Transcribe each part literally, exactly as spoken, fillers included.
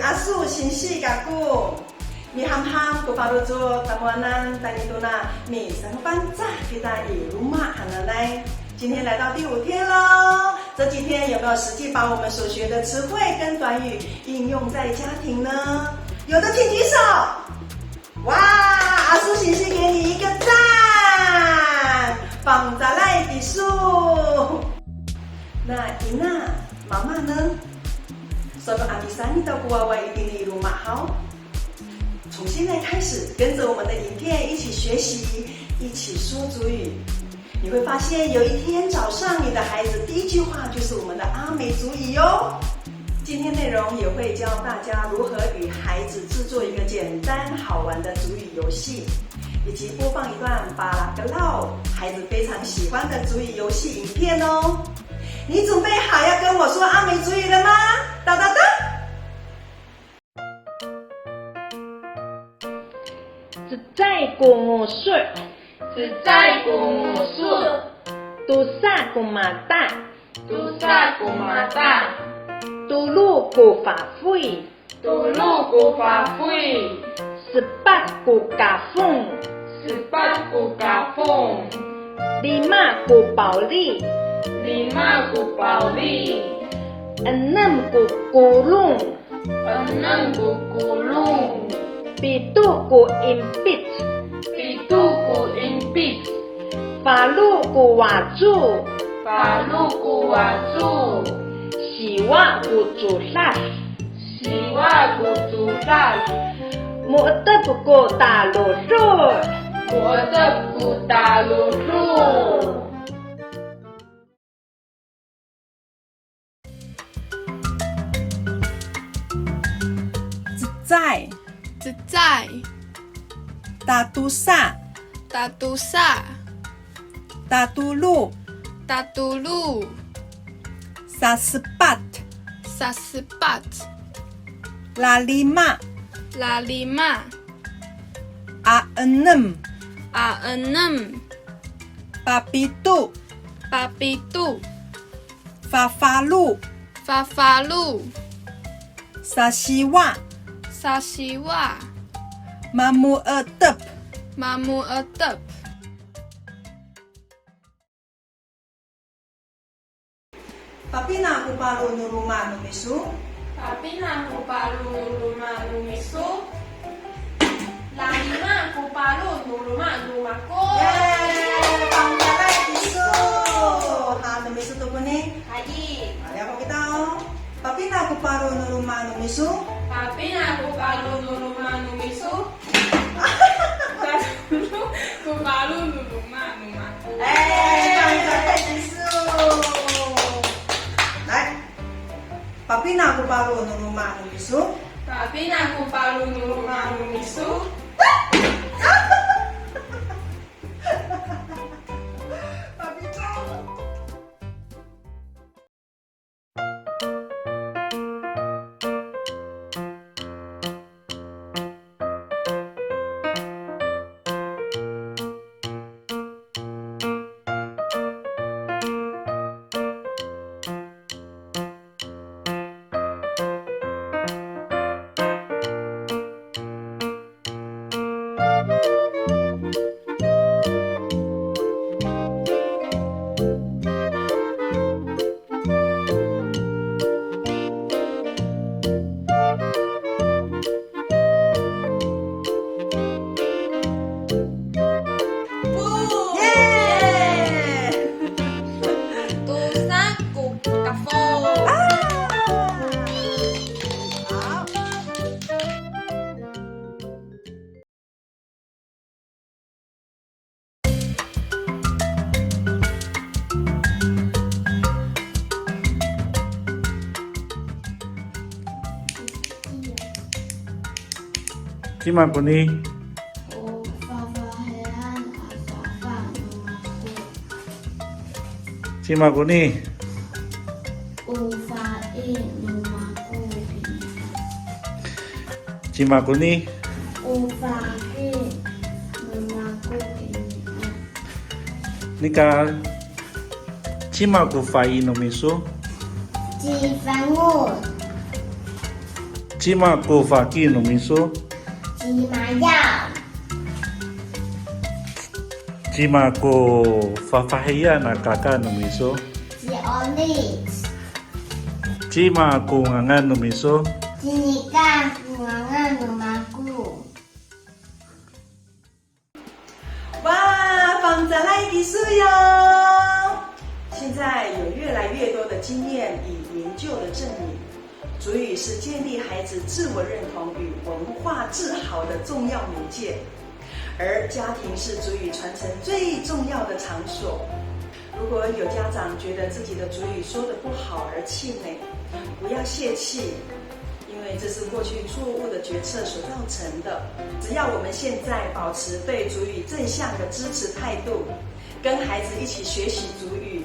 Aso singsi kako. Mihamham ko faloco' tamowanan tayni tona misangoFangcah kita i loma' hananay. 今天来到第五天喽，这几天有没有实际把我们所学的词汇跟短语应用在家庭呢？有的请举手。哇，阿叔姐姐给你一个赞，棒仔来的树。那 ina, mama 呢？Sowal a misanita ko wawa itini i loma' haw. 从现在开始，跟着我们的影片一起学习，一起说族语。你会发现，有一天早上，你的孩子第一句话就是我们的阿美族语哟。今天内容也会教大家如何与孩子制作一个简单好玩的族语游戏，以及播放一段巴拉格劳孩子非常喜欢的族语游戏影片哦。你准备好要跟我说阿美族语了吗？哒哒哒。 Cecay ko ngoso'. Cecay ko ngoso'. Tosa ko mata. Tosa ko mata. Tolo ko fafoy. Tolo ko fafoy. Sepat ko kafong. Sepat ko kafong. Lima ko pawli. Lima ko pawli. Enem ko kolong. Enem ko kolong. Pito ko inpit. Pito ko inpit. Falo ko waco. Falo ko waco. Siwa ko codad. Siwa ko codad. Mo^tep ko talolo'. Mo^tep ko talolo'. Cecay. Cecay. Tatosa. Tatosa. Tatolo. Tatolo. Sasepat. Sasepat. Lalima. Lalima. Aenem. Aenem. Papito. Papito. Fafalo. Fafalo. Sasiwa. Sasiwa. Mamo'etep. Mamo'etep. Papina ko paro no loma' no miso? Papina ko paro no loma' no miso? Lalima ko paro no loma' no mako. Yeay! Pangkalay kiso! Ha, no miso to koni? Hay. Maliyaw kita o. Papina ko paro no loma' no miso? Papina ko paro no loma' no miso? Tatolo ko paro no loma' no mako. Ay, pangkalay kiso. Nay. Papina ko paro no loma' no miso? Papina ko paro no loma' no miso? Papito. Yeay! Tosa ko kafong. A! Haw. Cima koni? O fafahiyan a safang no mako. Cima koni? O fa'i no mako kina. Cima koni? O fa'i no mako kina. Nika, cima ko fa'i no miso? Ci Fango. Ci Cima ko faki no miso? Ci Mayaw. Cima ko fafahiyan a kaka no miso? Ci Olic. Cima ko ngangan no miso? Ci Nika ko ngangan no mako. 哇，放假来的是哟！现在有越来越多的经验与研究的证明，族语是建立孩子自我认同与文化自豪的重要媒介，而家庭是族语传承最重要的场所。如果有家长觉得自己的族语说得不好而气馁，不要泄气，因为这是过去错误的决策所造成的。只要我们现在保持对族语正向的支持态度，跟孩子一起学习族语，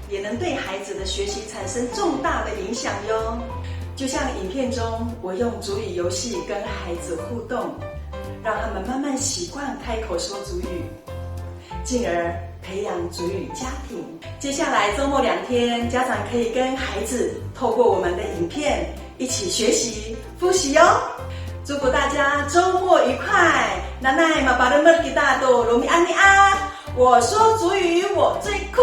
也能对孩子的学习产生重大的影响哟。就像影片中，我用族语游戏跟孩子互动，让他们慢慢习惯开口说族语，进而培养族语家庭。接下来周末两天，家长可以跟孩子透过我们的影片一起学习、复习哟。祝福大家周末愉快！Nanay mapalemed kita to romi'ami'ad. 我说族语，我最酷。